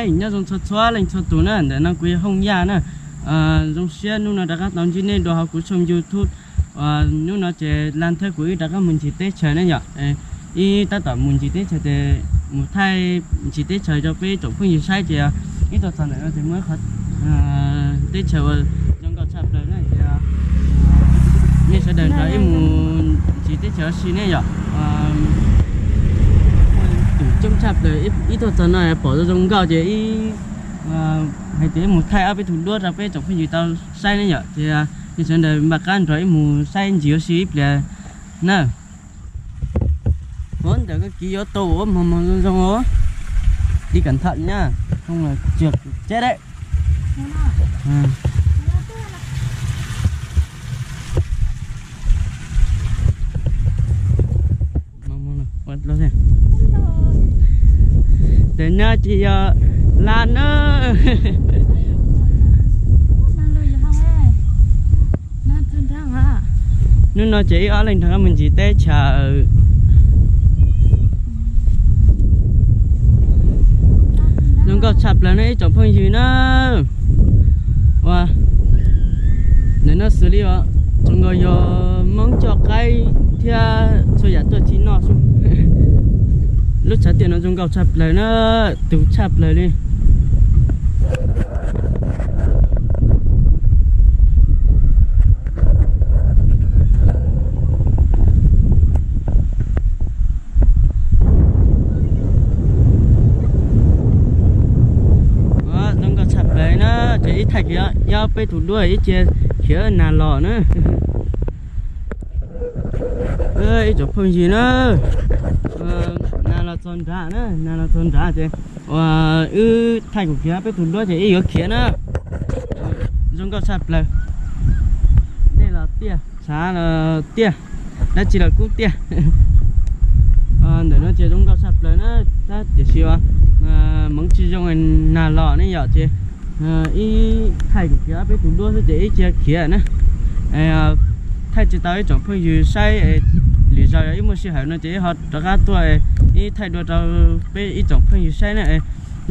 Nyob zoo txhua txhua leej txhua tus na, ntawm no kuv yog Hooj Yaj na. Zoo siab hnub no rov qab tau ntsib nej dua hauv kuv tshooj YouTube. Hnub no ces Laj Thawb kuv wb rov qab mus ncig teb chaws ne yom. Ib tab tom mus ncig teb chaws ces mus thaij ncig teb chaws rau peb tsoom phooj ywg saib ces ib tug txog ntawm no ces muaj ib qhov teb chaws uas zoo nkauj tshaj plaws na. Nej sawv daws nrog wb mus ncig teb chaws ua si ne yom. Muaj tus coob tshaj plaws, ib tug txog no pom zoo zoo nkauj ces hais tias wb mus thaij ob peb tug duab rau peb tsoom phooj ywg tau saib ne yom. Ces nej sawv daws npaj qab nrog wb mus saib ncig ua si ib pliag na. Ua ntawm koj kiv yuav tau ua mos mos zoo zoo os. Đi cẩn thận nha, không là trượt chết đấy. Ntawm no ces yog Laj na. Hnub no ces wb ob leeg nrog mus ncig teb chaws. Zoo nkauj tshaj plaws na ib tsoom phooj ywg na. Ua ntawm no xws li tsoom nkaus yog Hmoob coj qaib thiab txhua yam tuaj txiv noj xwb. Lub tshav tiaj no zoo nkauj tshaj plaws na, tus tshaj plaws li. Zoo nkauj tshaj plaws na, ces ib thaij kiag ob peb tug duab ib cia khiav nag los na. Ib tsoom phooj ywg na, nag los txog nrad na, nag los txog nrad ces ua wb thaij kuv kiag peb tug duab ces wb yuav khiav na. Zoo nkauj tshaj plaws. Dej los tiaj, tshav los tiaj, dab tsi los kub tiaj. Ntawm no ces zoo nkauj tshaj plaws na, tab tiam sis hmoov tsis zoo nag los ne yom ces ib thaij kuv kiag ob peb tug duab xwb ces wb cia khiav na. Thaij tsis tau ib tsoom phooj ywg saib, lwm zaus yog wb muaj sij hawm no ces wb ho rov qab tuaj wb thaij dua rau peb ib tsoom phooj ywg saib na.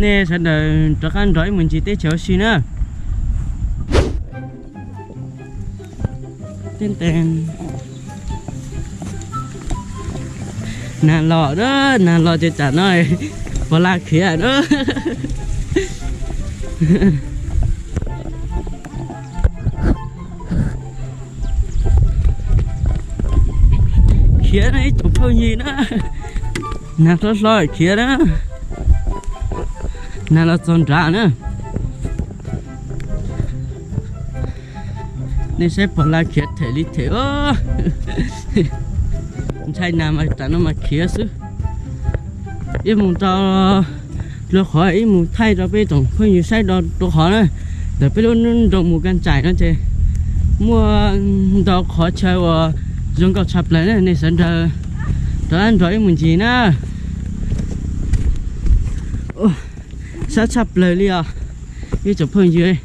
Nej sawv daws rov qab nrog wb mus ncig teb chaws ua si na. Nag los na, nag los ces tsam no pos laj khiav na. Khiav na ib tsoom phooj ywg na, nag hlob hlob khiav na, nag los txog nrad na. Nej saib pos laj khiav them li them os. Ntshai nag mas tam no mas khiav xwb. Ib mus rau dua qhov ib mus thaij rau peb tsoom phooj ywg saib dua qhov na. Ntawm peb lub nroog Mus Kaj Ntsaim no ces muaj ntau qhov chaw uas zoo nkauj tshaj plaws na, nej sawv daws rov qab nrog ib mus ncig na. Sab tshaj plaws li os ib tsoom phooj ywg.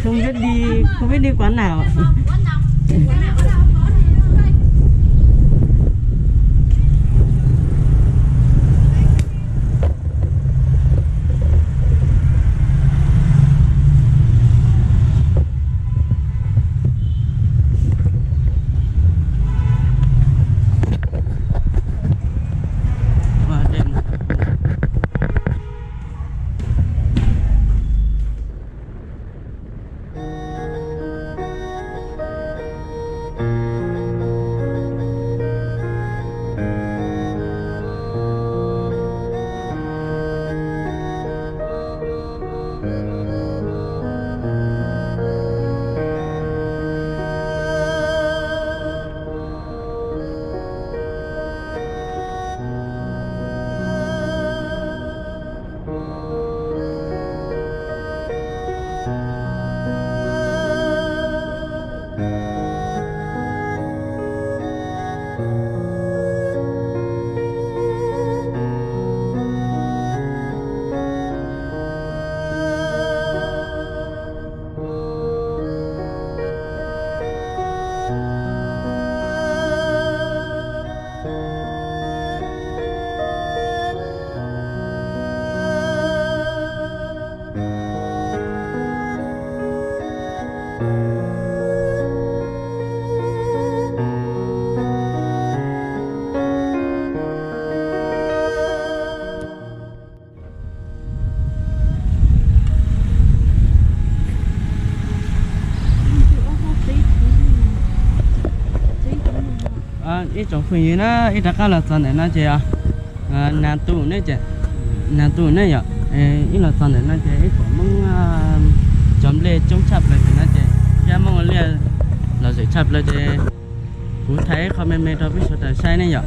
Không biết đi, không biết đi quán nào ạ. Ib tsoom phooj ywg na, ib rov qab los txog ntawm no ces nag tu ne, nag tu ne yom. Ib los txog ntawm no ces ib pom Hmoob cov nplej coob tshaj plaws tim no ces thiab Hmoob ua liaj lom zem tshaj plaws ces kuv thaij ib qho me me rau peb sawv daws saib ne yom.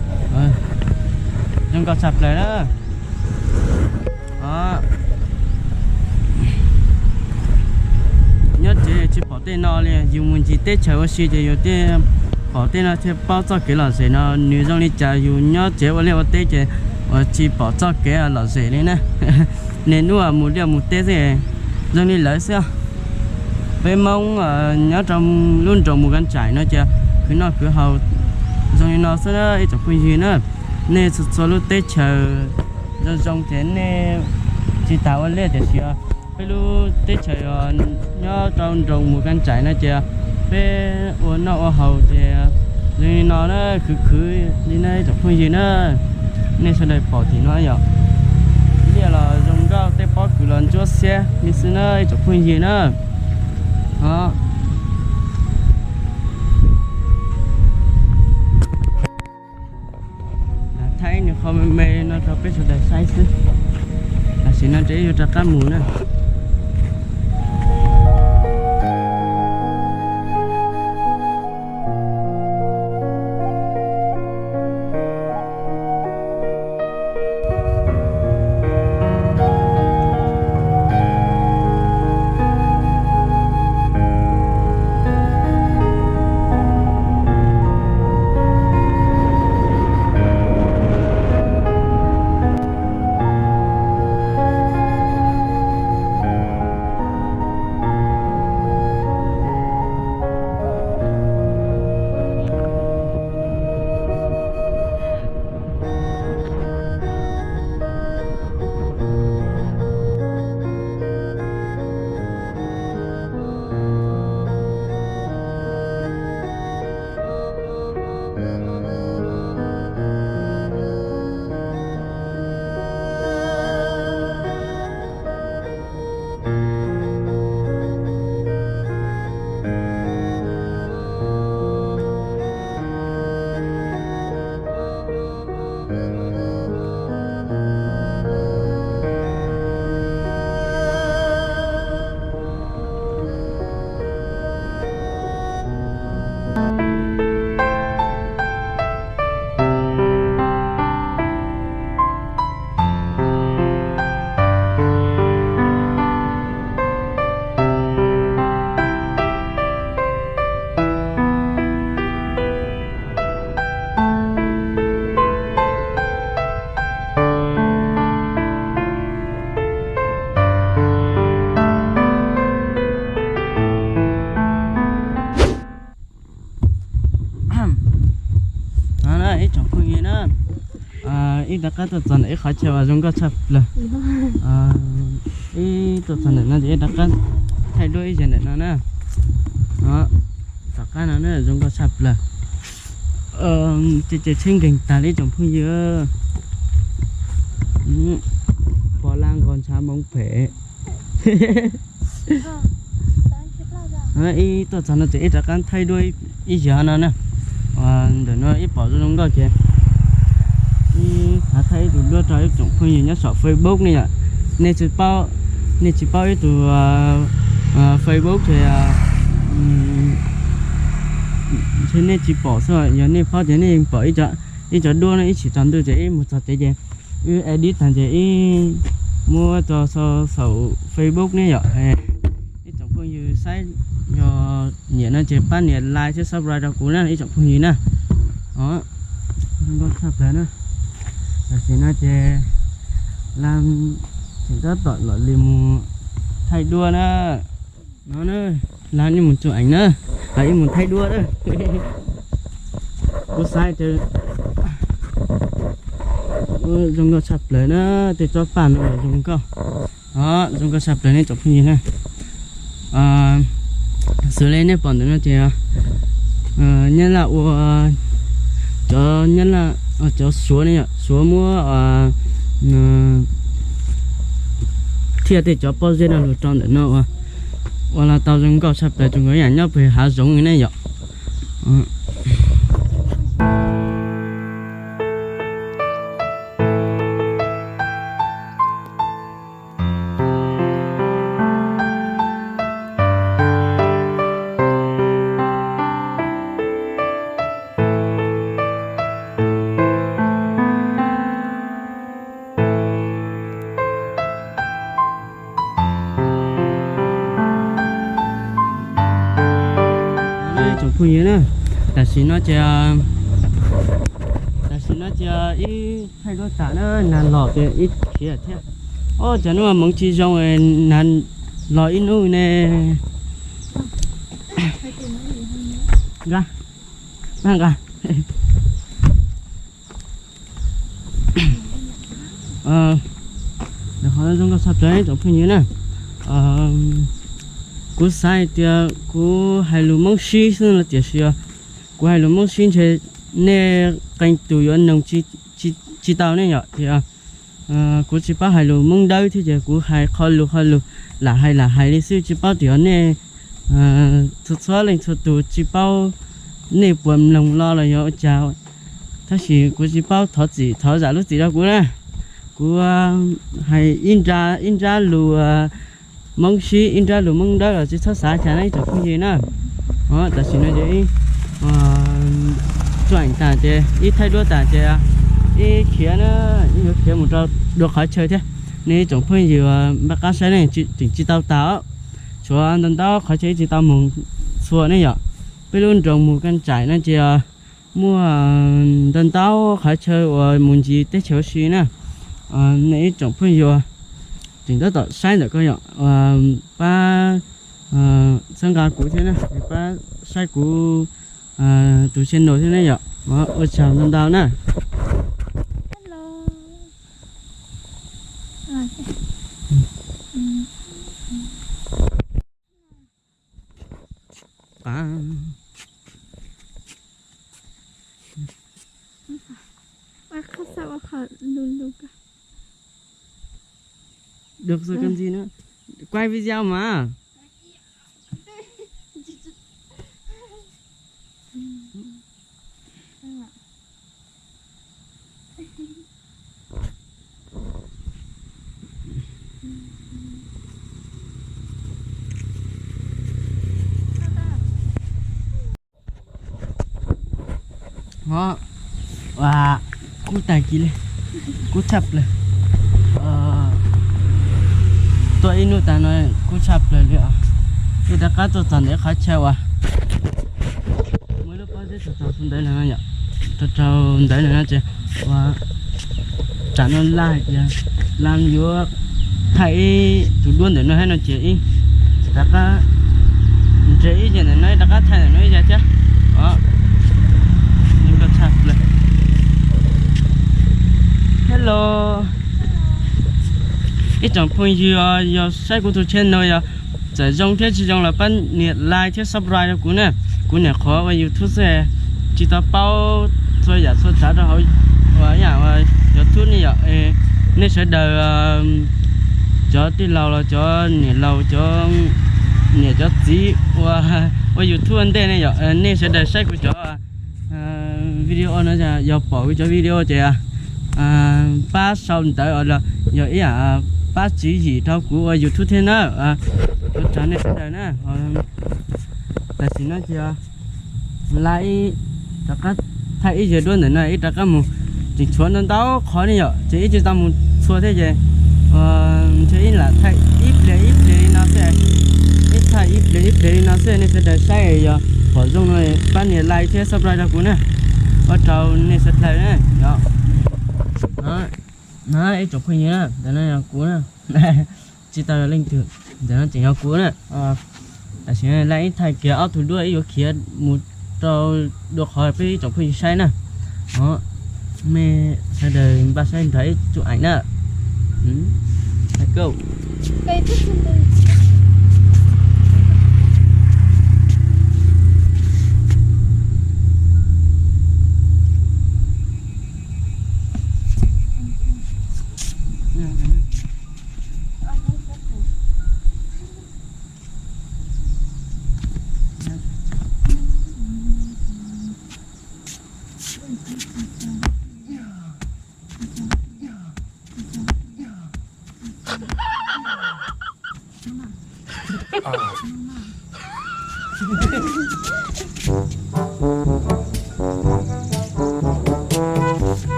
Zoo nkauj tshaj plaws na. Nyob tsev tsis pom tej no li, yus mus ncig teb chaws ua si ces yus thiaj pom tej no thiaj paub txoj kev lom zem no nws zoo li cas. Yus nyob tsev ua liaj ua teb ces uas tsis pom txoj kev lom zem li na. Niaj hnub mus liaj mus teb xwb, zoo li lawv xwb. Peb Hmoob nyob rau lub nroog Mus Kas Tsaim no ces khwv noj khwv haus zoo li no xwb na ib tsoom phooj ywg na. Nej txhua txhua lub teb chaws zoo zoo ces nej tsis tas ua liaj tiam sis peb lub teb chaws nyob rau nroog Mus Kas Tsaim no ces peb ua noj ua haus ces zoo li no na, khwv khwv li na ib tsoom phooj ywg na. Nej sawv daws pom tim no yom, liaj los zoo nkauj, tej pob kws los ntsuab xiab li xwb na ib tsoom phooj ywg na. Thaij nws qhov me me no rau peb sawv daws saib xwb. Tam sim no ces yuav rov qab mus na. No ib tsoom phooj ywg na, ib rov qab tuaj txog ntawm ib qhov chaw uas zoo nkauj tshaj plaws. Ib tuaj txog ntawm no ces ib rov qab thaij duab ib zaug ntawm no na. Tom qab no na zoo nkauj tshaj plaws. Ces ces tsheb nkeeg tag li ib tsoom phooj ywg. Pos laj nqos ntshav moov phem. Ib tuaj txog no ces ib rov qab thaij duab ib zaug no na. Ntawm no ib pom zoo zoo nkauj ces ib xav thaij ib tus duab rau ib tsoom phooj ywg nyob saum Facebook ne yom. Nej tsis paub, nej tsis paub ib tus Facebook ces ntshe nej tsis pom xwb, yog nej paub ces nej yeej pom ib co duab no ib chim tsaus ntuj ces ib mus txog tsev ces wb edit tag ces ib muab tso saum Facebook ne yom. Ib tsoom phooj ywg saib yog nyiam no ces pab nias like thiab subscribe rau kuv na ib tsoom phooj ywg na. Nkauj tshaj plaws na. Tam sim no ces Lam tseem tab tom los li mus thaij duab na. No na, Lam ib mus tsuj eev na, Lam ib mus thaij duab na. Kuv xav tias zoo nkauj tshaj plaws na, tej tsob paj no zoo nkauj. Zoo nkauj tshaj plaws nej tsoom phooj ywg na. Xws li nej pom ntawm no ces Nyab Laj ua, cov Nyab Laj, cov Suav ne yom, Suav muab thiaj tej cov pob zeb no los rau ntawm no ua, ua los tau zoo nkauj tshaj plaws, zoo nkauj ib yam nyob pem hav zoov li ne yom. Phooj ywg na, tam sim no ces, tam sim no ces ib thaij duab tas na, nag los ces ib khiav thiab. Ob, cov hnub moov tsis zoo, nag los ib hnub ne. Nqa, nqa. Qhov zoo nkauj tshaj plaws ib tsoom phooj ywg na. Kuv xav hais tias kuv hais lus Hmoob sib xwb no tiam sis kuv hais lus Hmoob sib ntshe nej qee tus yuav noog tsis tau ne yom. Tias kuv tsis paub hais lus Hmoob Dawb thiab ces kuv hais qhov lus qhov lus, lam hais lam hais li xwb, tsis paub tias nej txhua txhua leej txhua tus tsis paub nej puas mloog los los yog ua cas. Tab sis kuv tsis paub, thov txim, thov zam lub txim rau kuv na. Kuv hais ib nrab lus Hmoob sib, ib nrab lus Hmoob Dawb los tsis txhob xav cas na ib tsoom phooj ywg na. Tam sim no ces ib tsuam tas ces ib thaij duab tas ces ib khiav na, ib yuav khiav mus rau dua qhov chaw thiab. Nej ib tsoom phooj ywg npaj qab saib ne, tseem tsis tau tas os. Tshuav ntau ntau qhov chaw ib tsis tau mus txhua ne yom. Peb lub nroog Mus Kaj Tsaim no ces muaj ntau ntau qhov chaw uas mus ncig teb chaws ua si na. Nej ib tsoom phooj ywg tseem tab tom saib ntawm ko yom, pab txhawb nqa kuv thiab na, pab saib kuv tus channel thiab ne yom. Ua tsaug ntau ntau na. Được rồi, cần gì nữa. Quay video mà. Ho, ua, kub tag kis li, kub tshaj plaws. Tuaj ib hnub tas no kub tshaj plaws li os. Ib rov qab tuaj txog ntawm qhov chaw uas muaj ib lub pob zeb rau rau ntawd no yom, rau rau ntawd no ces ua tsam no laj hais tias laj yuav thaij ib tus duab ntawm no thiab no ces ib rov qab nres ib zaug ntawm no, ib rov qab thaij ntawm no ib zaug thiab. Os, nkauj tshaj plaws. Hello. Ib tsoom phooj ywg yog saib kuv tus channel yog txawm zoo thiab tsis zoo los pab nias like thiab subscribe rau kuv na. Kuv nyuam qhuav ua YouTube xwb, tsis tau paub txhua yam txhua tsav rau hauv ua yam ua YouTube ne yom. Nej sawv daws, cov tij laug los cov niam laus, cov niam cov txiv ua, ua YouTube ua ntej ne yom, nej sawv daws saib kuv cov video no, yog pom kuv cov video ces pab sau ntawv los yog ib yam pab tswv yim rau kuv ua YouTube thiab na. Ua tsaug nej sawv daws na. Tam sim no ces laj ib rov qab thaij ib zaug duab ntawm no ib rov qab mus, tseem tshuav ntau ntau qhov ne yom, ces ib tsis tau mus txhua thiab ces ntshe ib lam thaij ib pliag ib pliag li no xwb, ib thaij ib pliag ib pliag li no xwb. Nej sawv daws saib yog pom zoo no pab nias like thiab subscribe rau kuv na. Ua tsaug nej sawv daws na. No ib tsoom phooj ywg na, ntawm no yog kuv na. Tsis tau yog leej twg, ntawm no tseem yog kuv na. Tam sim no laj ib thaij kiag ob tug duab ib yuav khiav mus rau dua qhov peb ib tsoom phooj ywg saib na. Os, mej sawv daws npaj saib nrog ib tsuj eem na. Let's go.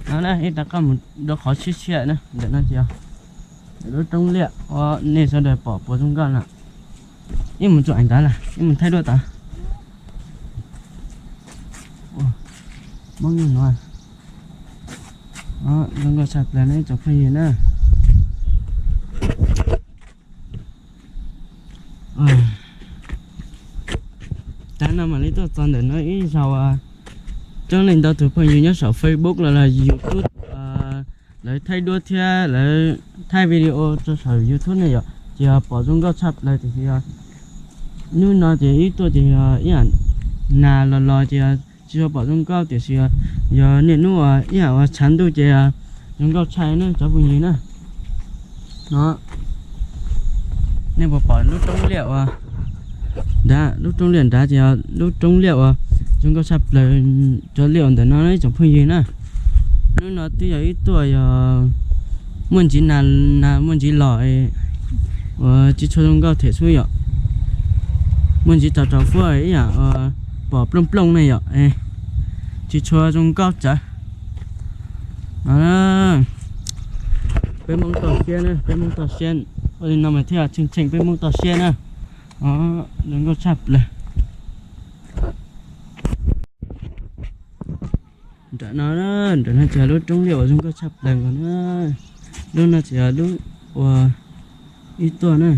No na, ib rov qab mus dua qhov tshiab tshiab na, ntawm no ces lub roob liaj uas nej sawv daws pom puas zoo nkauj na. Ib mus tsuam ntawd lawm, ib mus thaij duab tod. Mob nyuj no. Zoo nkauj tshaj plaws na ib tsoom phooj ywg na. Tav no mam li tuaj txog ntawm no ib zaug, coob leej ntau tus phooj ywg nyob saum Facebook los los YouTube, lawv thaij duab thiab lawv thaij video rau saum YouTube ne yom, ces yog pom zoo nkauj tshaj plaws tiam sis hnub no ces ib tuaj ces yog ib yam nas los los ces tsis tshua pom zoo nkauj tiam sis yog niaj hnub uas ib yam uas tshav ntuj ces zoo nkauj tshaj na cov phooj ywg na. No, nej puas pom lub roob liaj uas nrad, lub roob liaj nrad ces yog lub roob liaj uas zoo nkauj tshaj plaws, cov liaj uas ntawm no ib tsoom phooj ywg na. Hnub no twb yog ib tuaj yog muaj ntsis nas, nas muaj ntsis los uas tsis tshua zoo nkauj them xwb yom. Muaj ntsis tsaus tsaus fuab ib yam pom plooj plooj ne yom, tsis tshua zoo nkauj tsawv. Peb Hmoob toj siab na, peb Hmoob toj siab, ua li no mas thiaj tshee tshee peb Hmoob toj siab na. Zoo nkauj tshaj plaws. Nram no, nram no ces yog lub roob liaj uas zoo nkauj tshaj plaws nkaus na. Lub no ces yog lub uas ib tuaj na.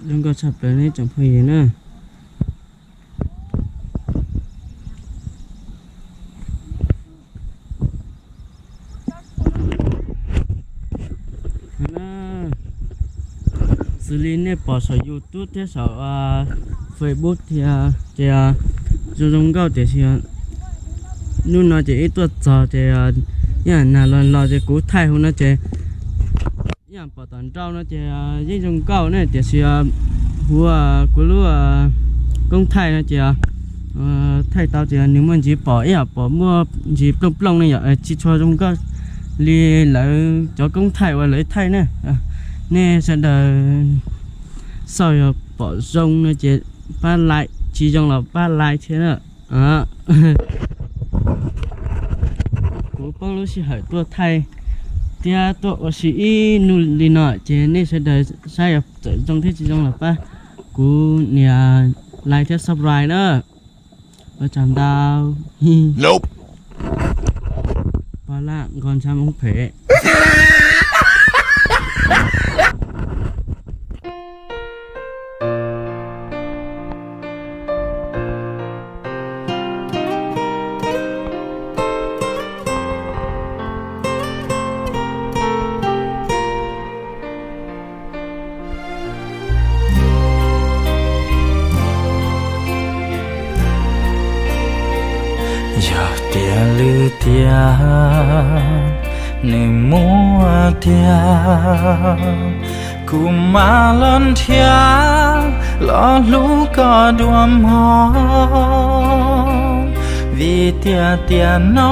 Zoo nkauj tshaj plaws nej tsoom phooj ywg na. Xws li nej pom saum YouTube thiab saum Facebook thiab ces zoo zoo nkauj tiam sis hnub no ces ib tuaj txog ces ib yam nag los los ces kuv thaij hauv no ces ib yam pom tom nrau no ces yeej zoo nkauj ne tiam sis huv kuv lub koob thaij no ces thaij tau ces nws muaj ntsis pom ib yam pom muaj ntsis plooj plooj ne yom, tsis tshua zoo nkauj li lawv cov koob thaij uas lawv thaij na. Nej sawv daws xauj yog pom zoo no ces pab like, tsis zoo los pab like thiab na. Kuv poob lub sij hawm tuaj thaij thiab tuaj ua si ib hnub li no ces nej sawv daws saib yog txawm zoo thiab tsis zoo los pab kuv nias like thiab subscribe na. Ua tsaug ntau. Pog Laj nqos ntshav mus phem. Yog tias lwm tiam nws muaj tiag, kuv mam los nrhiav los hlub koj dua mog, vim tiag tiam no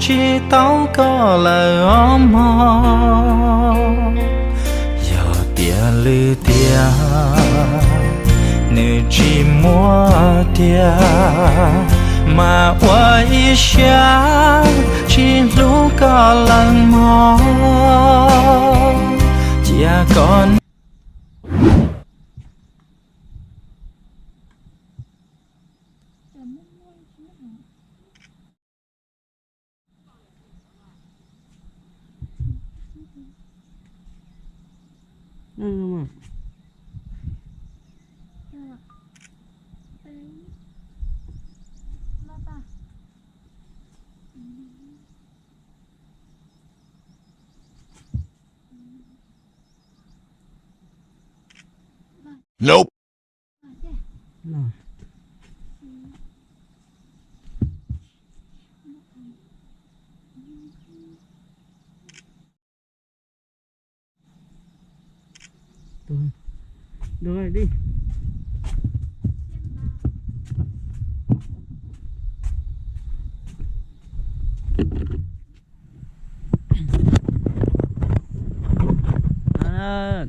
tsis tau koj lawm os mog. Yog tias lwm tiam nws tsis muaj tiag, mas ua ib siab tsis hlub koj lawm mog. Cia koj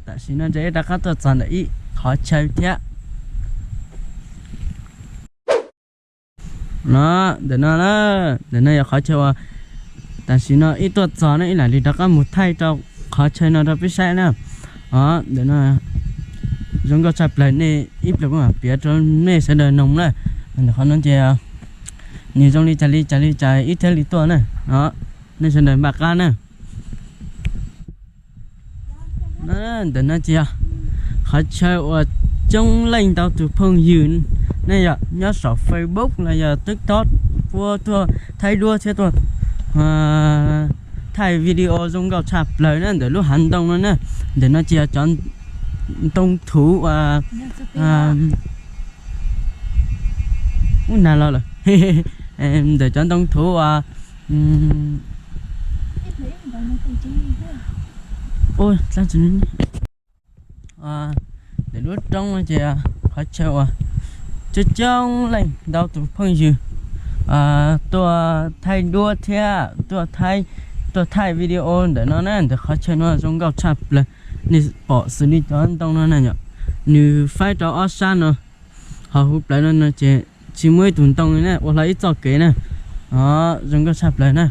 Tam sim no ces wb rov qab tuaj txog ntawm ib qhov chaw thiab. No, ntawm no, ntawm no yog qhov chaw uas tam sim no wb tuaj txog ne, wb lam li rov qab mus thaij rau qhov chaw no rau peb saib na. Os, ntawm no zoo nkauj tshaj plaws, nej ib pliag kuv mam piav rau nej sawv daws noog na. Ntawm qhov no ces nws zoo li cas li cas li cas wb thiaj li tuaj na. Os, nej sawv daws npaj qab na. Ntawm no ces yog qhov chaw uas coob leej ntau tus phooj ywg ne yom, nyob saum Facebook los yog TikTok, puab tuaj thaij duab thiab tuaj thaij video zoo nkauj tshaj plaws na ntawm lub hav ntoo no na. Ntawm no ces yog cov ntoo thuv ub nag los lawm. Ntawm cov ntoo thuv uas ntawm lub roob no ces qhov chaw uas coob coob leej ntau tus phooj ywg tuaj thaij duab thiab tuaj thaij, tuaj thaij video ntawm no na. Ntawm qhov chaw no zoo nkauj tshaj plaws, nej pom xws li cov ntoo no na yom, nws faib rau ob sab no, ho huv plawv no no ces tsis muaj ib tug ntoo li na, ua hlo ib txoj kev na. Os, zoo nkauj tshaj plaws na.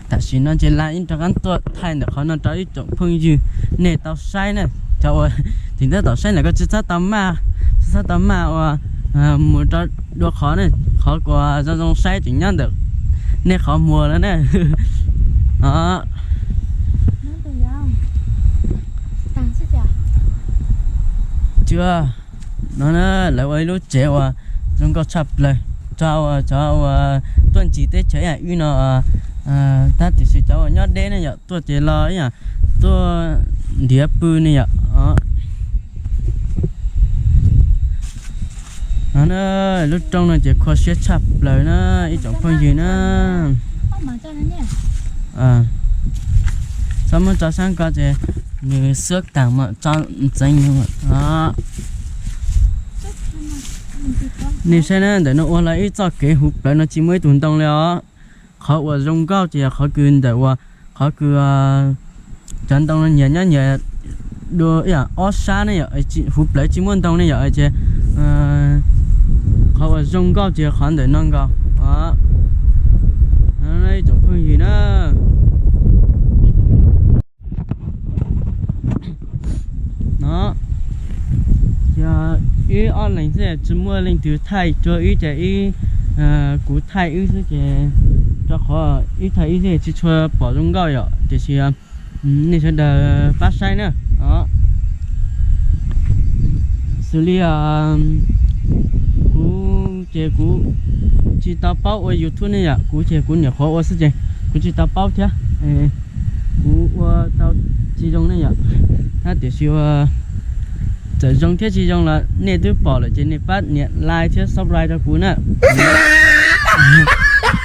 Tam sim no ces la ib rov qab tuaj thaij ntawm qhov no rau ib tsoom phooj ywg nej tau saib na. Cov uas thim tab tom saib ntawm ko tsis txhob tau maj, tsis txhob tau maj uas mus rau dua qhov ne, qhov uas zoo zoo saib tseem nyob ntawm nej qhov muag lawm na. Cua no lawv ua ib lub tsev uas zoo nkauj tshaj plaws rau cov uas tuaj ncig teb chaws ib yam wb no, tab tiam sis cov uas nyob deb ne yom, tuaj ces los ib yam tuaj ntiav pw ne yom. No na, lub roob no ces kho siab tshaj plaws na ib tsoom phooj ywg na. Txhob muab tso sab ko ces nws xwab tag mam tso ntxeev nws. Nej saib na, ntawm no ua hlo ib txoj kev huv plawv no tsis muaj ib tug ntoo li os. Qhov uas zoo nkauj ces yog qhov kws ntawm uas qhov kws cov ntoo no nyias nyob nyias dua ob sab ne yom, huv plawv tsis muaj ntoo ne yom, ces qhov uas zoo nkauj ces qhov ntawm no nkaus. Tsoom phooj ywg na, no yog wb ob leeg xwb, tsis muaj leej twg thaij rua wb ces wb, kuv thaij wb xwb ces, rau qhov wb thaij wb xwb tsis tshua pom zoo nkauj yom, tiam sis nej sawv daws pab saib na. Xws li kuv ces kuv tsis tau paub ua YouTube ne yom, kuv ces kuv nyuam qhuav ua xwb ces kuv tsis tau paub thiab. Kuv ua tau tsis zoo ne yom, tiam sis ua txawm zoo thiab tsis zoo los nej twb pom lawm ces nej pab nias like thiab subscribe rau kuv na.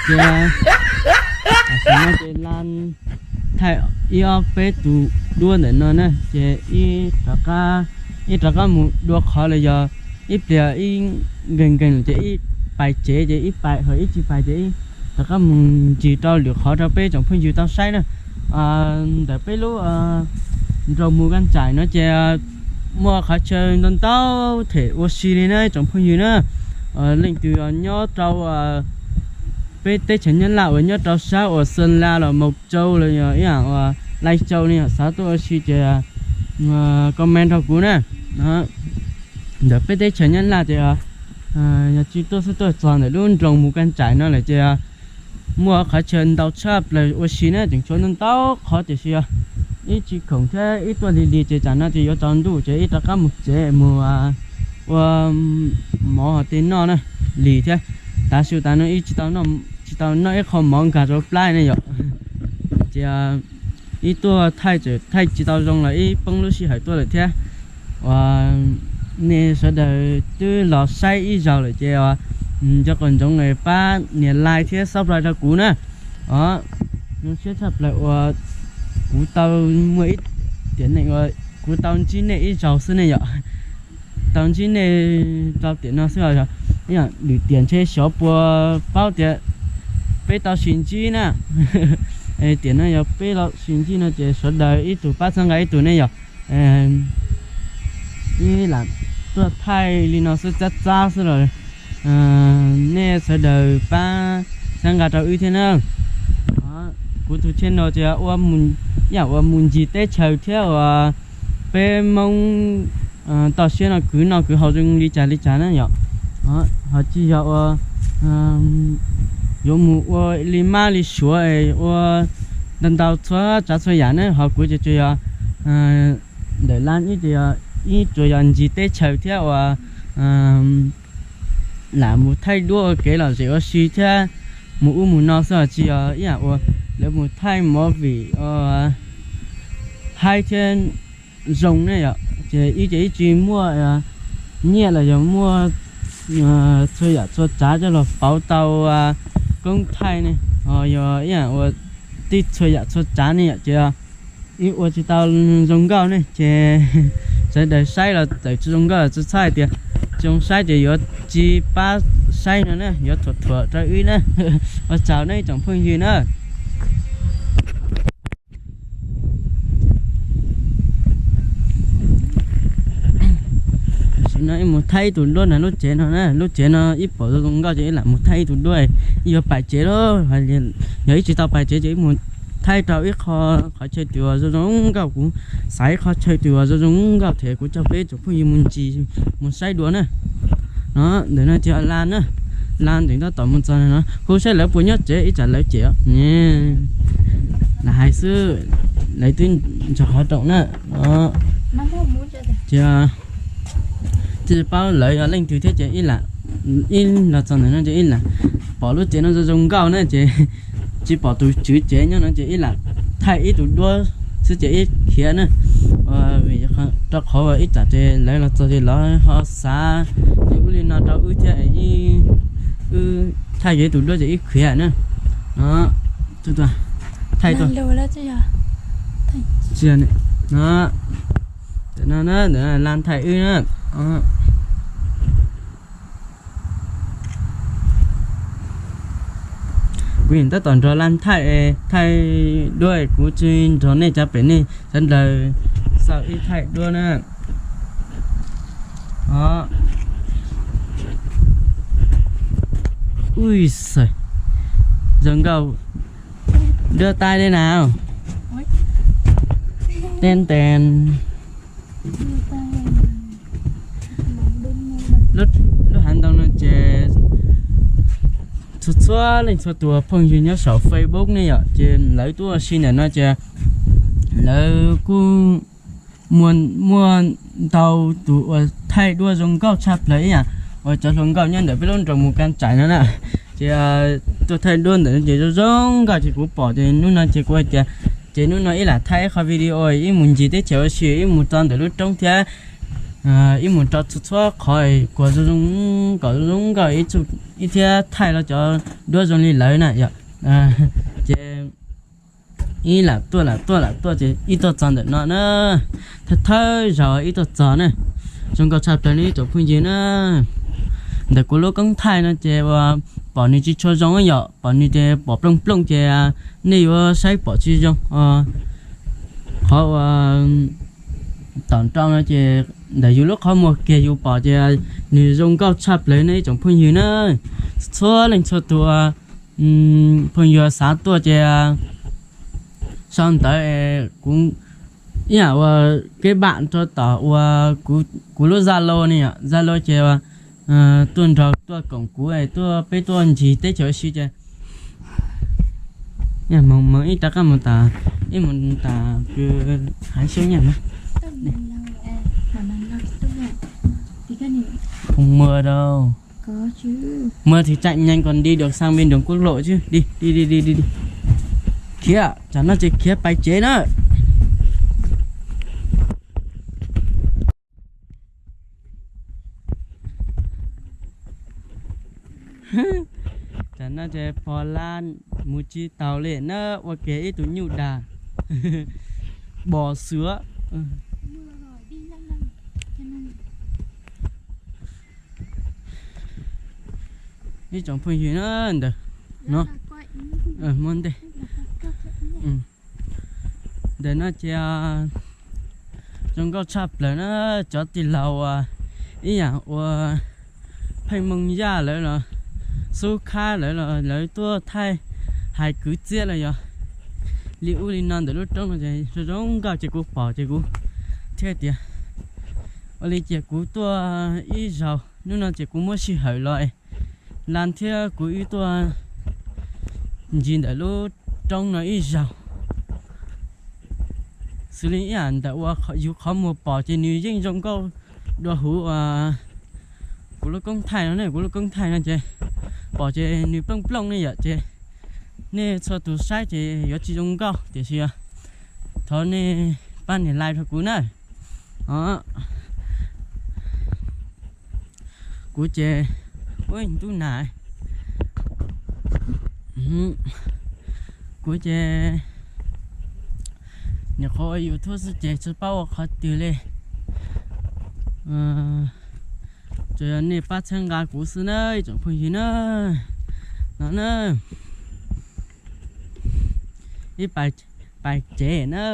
Ces tam sim no ces Lan thaij ib ob peb tus duab ntawm no na, ces ib rov qab mus dua qhov los yog ib pliag ib nkeeg nkeeg ces ib pais tsev ces ib pais, ho ib tsis pais ces ib rov qab mus ncig rau lwm qhov rau peb tsoom phooj ywg tau saib na. Ntawm peb lub nroog Mus Kas Tsaim no ces muaj qhov chaw ntau ntau them ua si li na tsoom phooj ywg na. Leej twg nyob rau peb teb chaws Nyab Laj uas nyob rau sab uas Xeem Las los Maus Tsau los yog ib yam uas Lais Tsau ne yom, xav tuaj ua si ces comment rau kuv na. Ntawm peb teb chaws Nyab Laj ces yog tsis tuaj xwb tuaj txog ntawm lub nroog Mus Kas Tsaim no lawm ces muaj qhov chaw ntau tshaj plaws ua si na, tseem tshuav ntau ntau qhov tiam sis ib tsis khoom thiab ib tuaj lig lig ces tsam no ces yuav tsaus ntuj ces ib rov qab mus tsev mus ua mov hos tej noj na, lig thiab. Tav su tav no ib tsis tau noj ib qho mov nkag rau plab ne yom. Ces ib tuaj thaij thaij tsis tau zoo los ib poob lub sij hawm tuaj lawm thiab. Uas nej sawv daws twb los saib ib zaug lawm ces nco qab ntsoov pab nias like thiab subscribe rau kuv na. Os, zoo siab tshaj plaws uas kuv tau muaj ib tiam neej uas kuv tau ntsib nej ib zaug xwb ne yom. Tau ntsib nej rau tiam no xwb os. Ib yam lwm tiam ntshe xyov puas paub tias peb tau sib ntsib na. Tiam no yog peb los sib ntsib no ces sawv daws ib tug pab txhawb nqa ib tug ne yom. Ib lam tuaj thaij li no xwb txab txab xwb los nej sawv daws pab txhawb nqa rau wb thiab na. Kuv tus channel ces ua ib yam uas mus ncig teb chaws thiab uas peb Hmoob toj siab no kwv noj kwv haus zoo li cas li cas na yom. Ho tsis yog ua yuav mus ua li mab li suav ua ntau ntau txhua tsav txhua yam ne, ho kuv ces tsuas yog ntawm lab ib ces yog ib tsuas yog ncig teb chaws thiab uas lam mus thaij duab ua kev lom zem ua si thiab mus ub mus no xwb os, tsis yog ib yam uas lawv mus thaij movie ua haib thiab zoo ne yom. Ces ib ces ib tsis muaj nyiaj los yog muaj txhua yam txhua tsav coj los pauv tau koob thaij ne, ho yog ib yam uas tib txhua yam txhua tsav ne yom, ces ib ua tsis tau zoo nkauj ne ces sawv daws saib los txawm tsis zoo nkauj los tsis txhob hais tias tsis zoo saib ces yuav tsis pab saib no na, yuav thuam thuam rau wb na. Ua tsaug nej tsoom phooj ywg na. Tam sim no ib mus thaij ib tug duab ntawm lub tsev no na, lub tsev no ib pom zoo zoo nkauj ces ib lam mus thaij ib tug duab, ib yuav pais tsev lauj. Yog ib tsis tau pais tsev ces ib mus thaij rau ib qho qhov chaw twg uas zoo zoo nkauj, kuv xaiv ib qho chaw twg uas zoo zoo nkauj thiab kuv coj peb tsoom phooj ywg mus ncig mus saib dua na. No, ntawm no ces Lan na, Lan tseem tab tom mus txog no, hu saib lawv puas nyob tsev ib tsam lawv cem os. Lam hais xwb, lawv twb ntog qhov rooj na. Ces tsis paub lawv yog leej twg thiab ces ib lam, ib los txog ntawm no ces ib lam pom lub tsev no zoo zoo nkauj na ces tsis pom tus tswv tsev nyob no ces ib lam thaij ib tug duab xwb ces ib khiav na. Vim rau qhov ib tsam ces lawv los txog ces lawv ho xav li ub li no rau wb thiab, wb thaij yog ib tug duab ces ib khiav na. Thaij tuaj, no, Lan thaij wb na. Kuv Tab tom nrog laj thaij, thaij duab, kuv tsis nrog nej cov pem nej sawv daws xav ib thaij duab na. Ui xav, zoo nkauj, duab taib li na. Ten ten. Lub hav ntoo no ces txhua txhua leej txhua tus phooj ywg nyob saum Facebook ne yom, ces lawv tuaj ua si ntawm no ces lawv kuj muaj ntau tus uas thaij duab zoo nkauj tshaj plaws ib yam uas cov hluas nkauj nyob ntawm peb lub nroog Mus Kam Tsaim no na. Ces tuaj thaij duab ntawm no ces zoo zoo nkauj ces kuv pom ces hnub no ces kuv hais tias ces hnub no ib lam thaij ib qho video ib mus ncig teb chaws ua si, ib mus txog ntawm lub roob thiab ib mus rau txhua txhua qhov kuas zoo zoo nkauj zoo zoo nkauj ib thiab thaij los cov duab zoo li lawv na yom. Ces ib lam tuaj lam tuaj lam tuaj ces ib tuaj txog ntawm no na, thawj thawj zaug ib tuaj txog na, zoo nkauj tshaj plaws ne ib tsoom phooj ywg na. Ntawm kuv lub koob thaij no ces uas pom nws tsis tshua zoo yom, pom nws ces pom plooj plooj ces nej yuav saib pom tsis zoo. Qhov uas tom nrau no ces ntawm yus lub qhov muag kiag yus pom ces nws zoo nkauj tshaj plaws ne ib tsoom phooj ywg na. Txhua leej txhua tus phooj ywg xav tuaj ces sau ntawv kuv ib yam uas keb vam rau tom uas kuv lub Zalo ne yom, Zalo ces tuaj nrog tuaj koom kuv tuaj peb tuaj ncig teb chaws ua si ces mus ib rov qab mus tas, ib mus tas hav xyoob nyiaj na. Không mưa đâu. Mưa thì chạy nhanh còn đi được sang bên đường quốc lộ chứ. Đi, đi, đi, đi, đi, đi. Khiav, tsam no ces khiav pais tsev na. Tam no ces pog lab mus tsis taus li na, ua kiag ib tug nyuj dag. Bò sứa. Ib tsoom phooj ywg na, ntawm no muaj ntej. Ntawm no ces zoo nkauj tshaj plaws na, cov tij laug uas ib yam uas Pheej Moo Yaj lawv los, Xub Khab lawv los lawv tuaj thaij hais kwv txhiaj los yog li ub li no ntawm lub roob no ces zoo zoo nkauj ces kuv pom ces kuv thiaj tias ua li ces kuv tuaj ib zaug, hnub no ces kuv muab sij hawm los es Lan thiab kuv wb tuaj ncig ntawm lub roob no ib zaug. Xws li ib yam ntawm uas yus qhov muag pom ces nws yeej zoo nkauj dua huv uas kuv lub koob thaij no ne, kuv lub koob thaij no ces pom ces nws plooj plooj ne yom, ces nej txhua tus saib ces yuav tsis zoo nkauj tiam sis thov nej pab nias like rau kuv na. Kuv ces, ub, ntub nas, kuv ces nyuam qhuav ua YouTube xwb ces tsis paub ua qhov twg li. Tsuas yog nej pab txhawb nqa kuv xwb na ib tsoom phooj ywg na. No na, ib pais tsev na.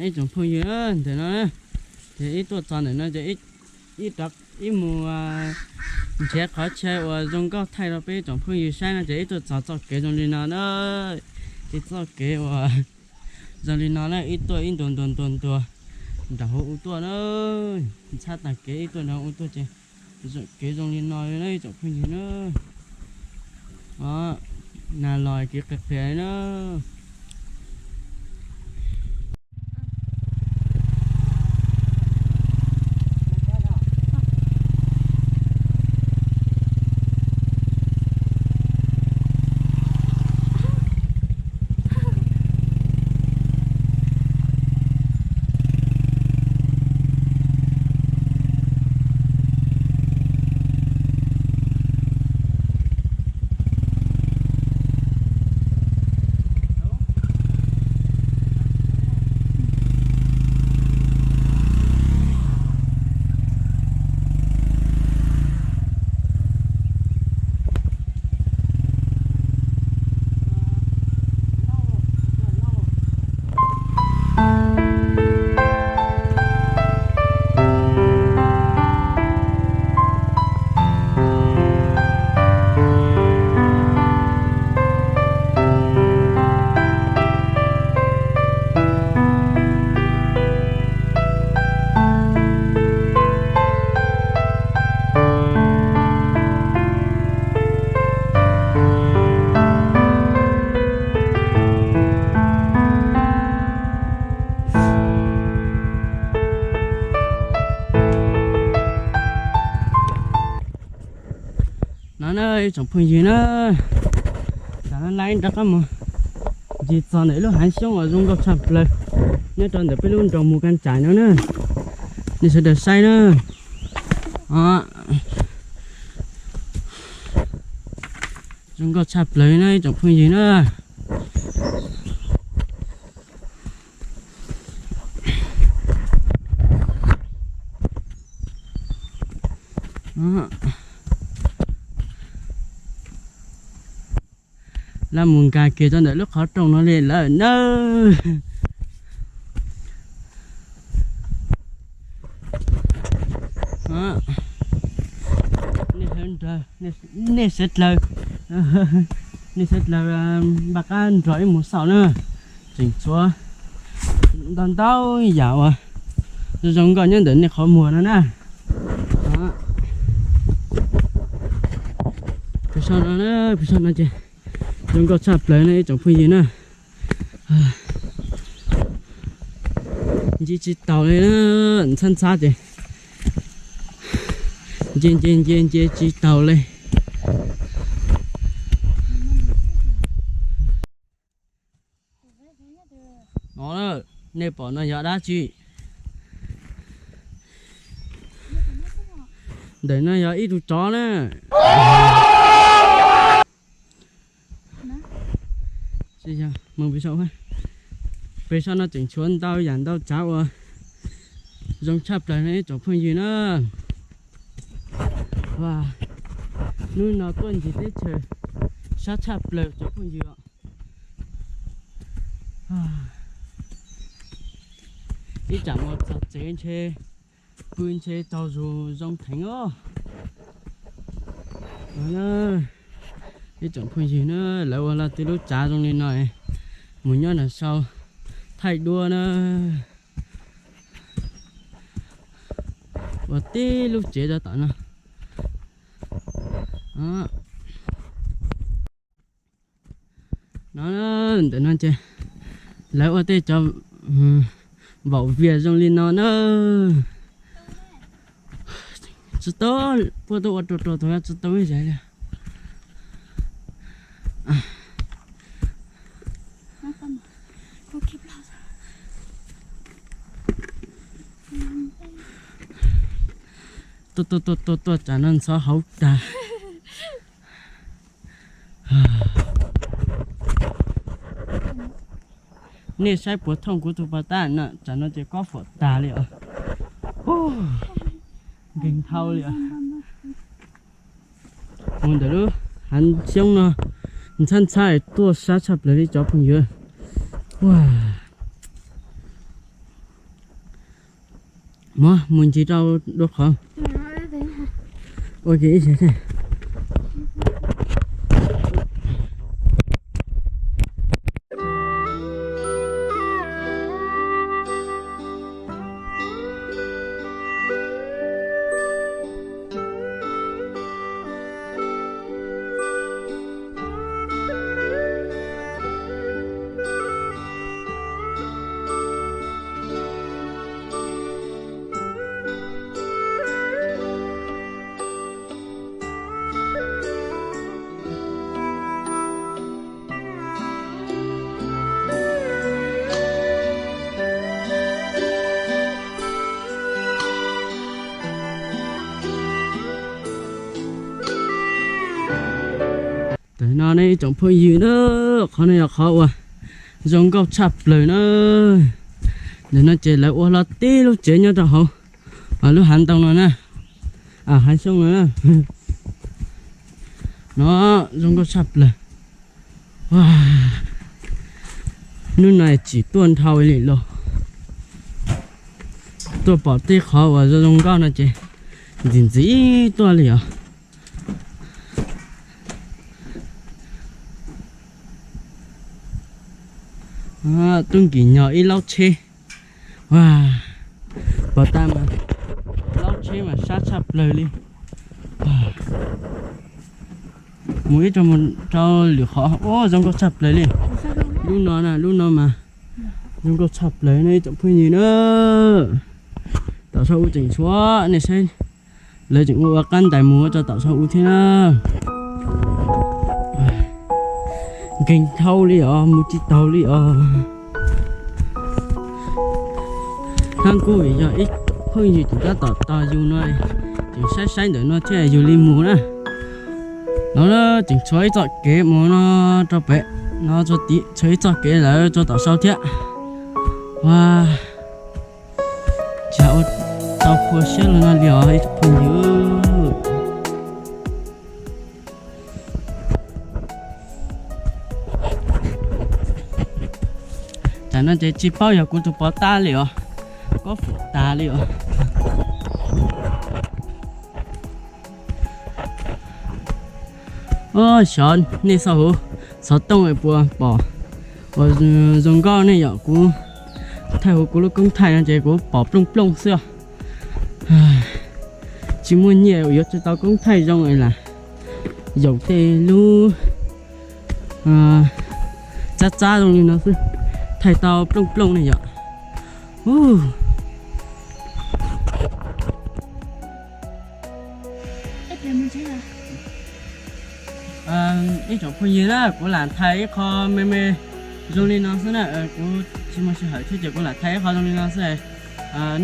Ib tsoom phooj ywg, ntawm no ces ib tuaj txog ntawm no ces ib mus nrhiav qhov chaw uas zoo nkauj thaij rau peb ib tsoom phooj ywg saib no ces ib tuaj txog txoj kev zoo li no na. Ces txoj kev uas zoo li no na, ib tuaj ib ntuas ntuas ntuas ntuas nram hauv ub tuaj na. Ntxhab tag kev ib tuaj nram hauv ub tuaj ces kev zoo li no na ib tsoom phooj ywg na. Nas los kev qias qias li na. No na ib tsoom phooj ywg na, tam no lawv rov qab mus ncig txog ntawm lub hav xyoob uas zoo nkauj tshaj plaws nyob rau ntawm peb lub nroog Mus Kas Tsais no na. Nej sawv daws saib na. Zoo nkauj tshaj plaws na ib tsoom phooj ywg na. Lawv mus nkag kiag rau ntawm lub qhov rooj no li lawm na. Nej sawv dlawg, nej sawv dlawg npaj qab nrog ib mus xauj na. Tseem tshuav ntau ntau yam uas zoo nkauj nyob ntawm nej qhov muag no na. Pem saum no, pem saum no ces zoo nkauj tshaj plaws na ib tsoom phooj ywg na. Nce tsis taus li, ntxhab ntxhab ces nce nce nce nce tsis taus li. No, nej pom no yog dab tsi? Ntawm no yog ib tug tsov na. Pem saum no tseem tshuav ntau yam ntau tsav uas zoo tshaj plaws no ib tsoom phooj ywg na. Hnub no tuaj ncig teb chaws sab tshaj plaws tsoom phooj ywg. Ib tsam mus txog tsev ntshe pw ntshe tsaug zog zoo theev os. Ib tsoom phooj ywg na, lawv ua lawv tej lub tsav zoo li no, mus nyob nram sau thaij duab na. Ua tib lub tsev rau tom no. No, ntawm no ces lawv ua tej cov vaum vias zoo li no na. Tsis tau, puab tuaj ua rau rau tau tsis tau ib zais li. Tuaj tuaj tuaj tuaj tuaj tsam no ntxhov hauv tag. Nej saib puas thooj kuv tus pas tab no, tsam no ces kob fuam tag li os. Nkeeg dhau li os. Mus ntawm lub hav xyoob no ntxhab ntxhab tuaj sab tshaj plaws li cov phooj ywg. Muab mus ncig rau dua qhov. Ua ke ib zag. Tam no ne ib tsoom phooj ywg na, qhov no yog qhov uas zoo nkauj tshaj plaws na. Ntawm no ces lawv ua hlo tib lub tsev nyob rau hauv lub hav ntoo no na, hav xyoob no na. No zoo nkauj tshaj plaws. Hnub no tsim tuaj nrhau li los, tuaj pom tej qhov uas zoo zoo nkauj no ces ntxim ntxim tuaj li os. Tub nkim nyog ib laub tsheb. Pom tag mas laub tsheb mas sab tshaj plaws li. Mus ib rau mus rau lwm qhov, ua zoo nkauj tshaj plaws li. Lub no na, lub no mas zoo nkauj tshaj plaws no ib tsoom phooj ywg na. Tom sau u tseem tshuav, nej saib, lawv tseem ua ua qab ntais mus ua rau tom sau u thiab na. Nkeeg dhau li os, mus tsis taus li os. Hnab kuj yog ib phooj ywg tseem tab tom tos yus no, tseem saib saib ntawm no thiaj yus li mus na. No tseem tshuav ib txoj kev mus no rau pem no, tshuav ib txoj kev lawm rau tom sau thiab. Ua, tsis ua tau khuv siab li no li os ib tsoom phooj ywg. Tam no ces tsis paub yog kuv tus pov tab li os, kob fuam tas li os. Xyov nej xauj huv xov tooj puas pom uas zoo nkauj ne yom. Kuv thaij huv kuv lub koob thaij no ces kuv pom plooj plooj xwb. Tsis muaj nyiaj yuav tsis tau koob thaij zoo es lam yaum tej lub txab txab zoo li no xwb, thaij tau plooj plooj ne yom. Ib tsoom phooj ywg na, kuv lam thaij ib qho me me zoo li no xwb na, kuv tsis muaj sij hawm thiab ces kuv lam thaij ib qho zoo li no xwb.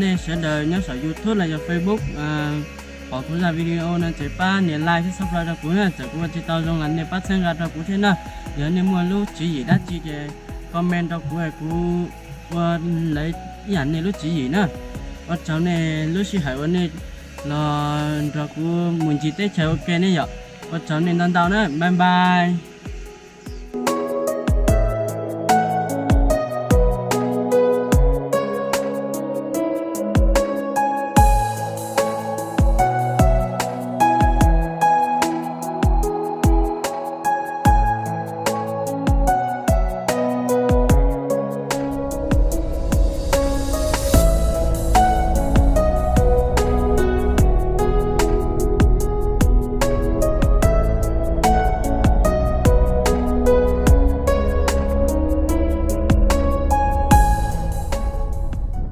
Nej sawv daws nyob saum YouTube los yog Facebook pom kuv zaj video no ces pab nias like thiab subscribe rau kuv na, txawm kuv ua tsis tau zoo los nej pab txhawb nqa rau kuv thiab na. Yog nej muaj lub tswv yim dab tsi ces comment rau kuv, kuv ua raws ib yam nej lub tswv yim na. Ua tsaug nej lub sij hawm uas nej los nrog kuv mus ncig teb chaws ua ke ne yom. Ua tsaug nej ntau ntau na, bye bye.